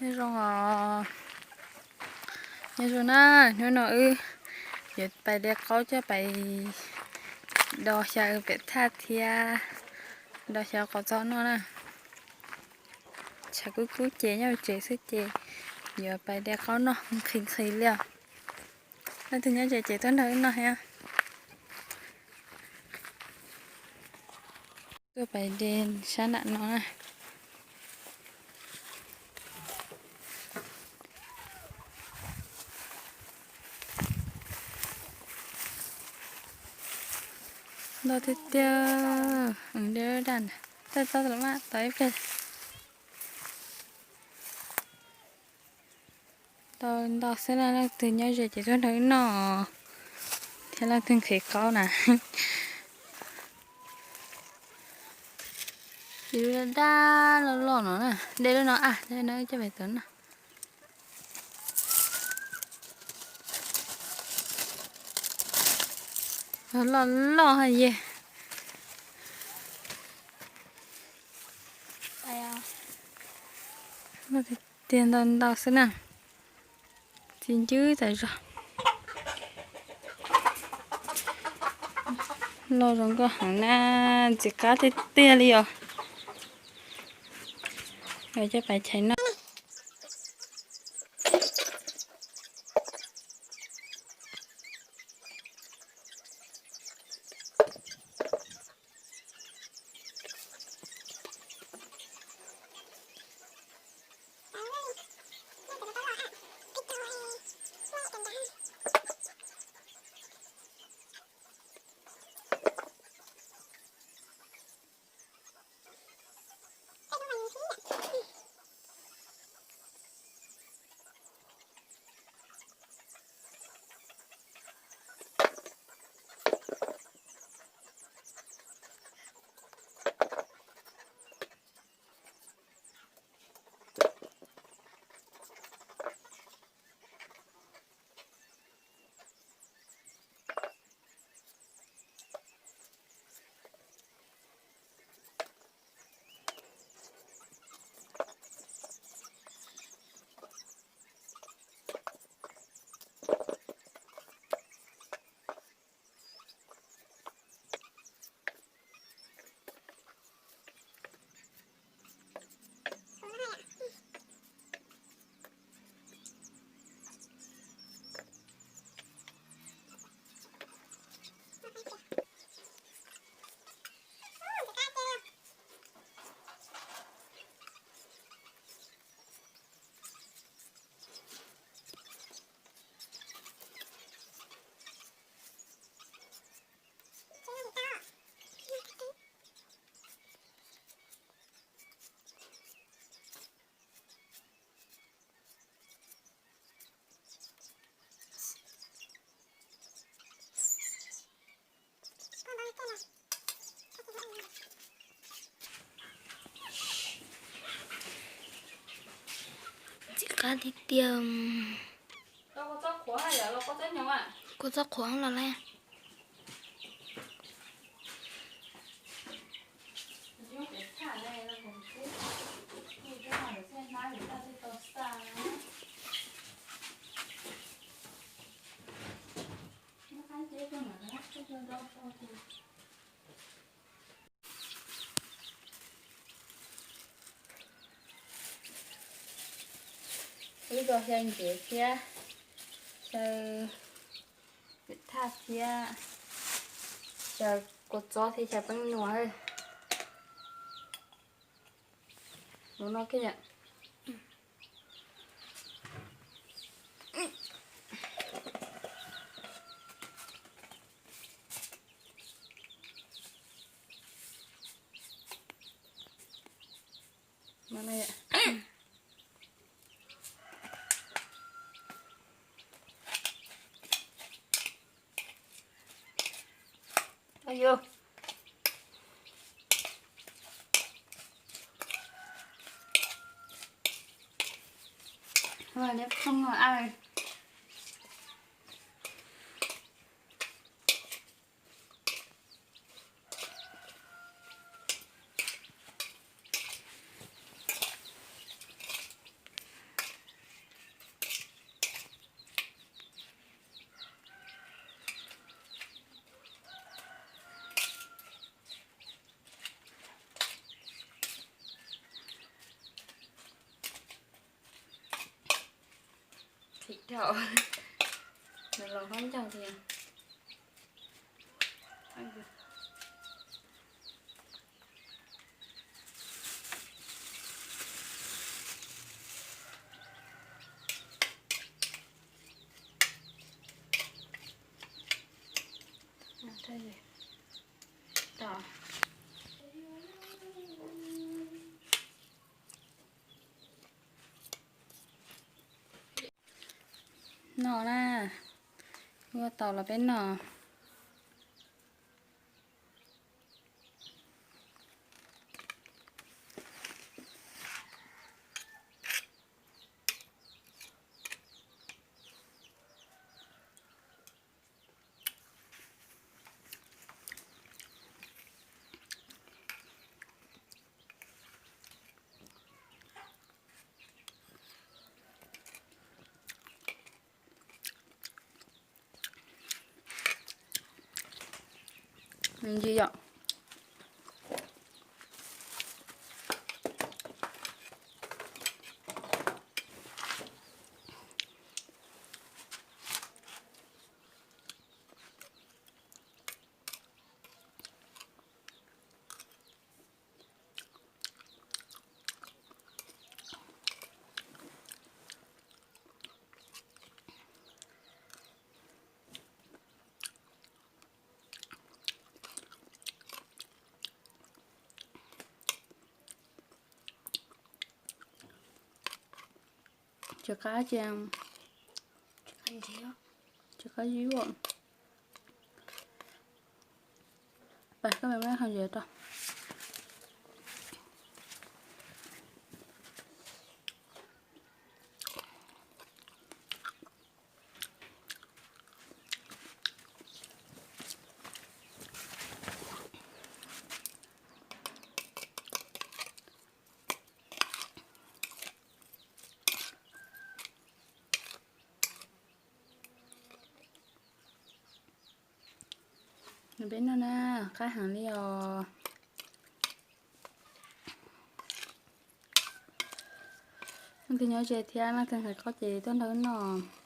Nyob zoo os, nyob zoo na, hnub no wb yuav pais de qaub coj pais do xyaw pem thaj thiab do xyaw qos txob noj na. Tshav kub kub ces nyob hauv tsev xwb ces yuav pais de qaub noj nqhis nqhis li os. Leej twg nyob ze ces tuaj nrog wb noj thiab. Tuaj pais de sab nram no na. Ntau tiag tiag, de daj ntawd tau tau los mas tau ib pliag. Tau ntau xwb na, leej twg nyob ze ces tuaj nrog wb noj thiab, leej twg nqhis qaub na. Daj daj loj loj no na, de lub no a, de no coj pais tau na. Loj loj hais yeg. Tiag ntau ntau xwb na. Txi ncwb tas zog. Loj zoo nkauj heev na, ntxim qab tiag tiag li os. Coj pais chais noj. Ntxim qab tiag tiag. Kua txob qhuav los lawm. Wb do xyaw ntsev thiab, xyaw pem thaj thiab, xyaw kua txob thiab xyaw peeb nuas. Mus no kiag yom. Tim dhau, nws los qab ncauj thiab. Noj na, ua tau los peb noj. Ntsis yom. Tsis qab ces, tsis qab zib. Pab koj me muab hau ntses rau. Nws peb noj na, qab heev li os. Leej twg nyob ze thiab leej twg nqhis qaub ces tuaj nrog noj.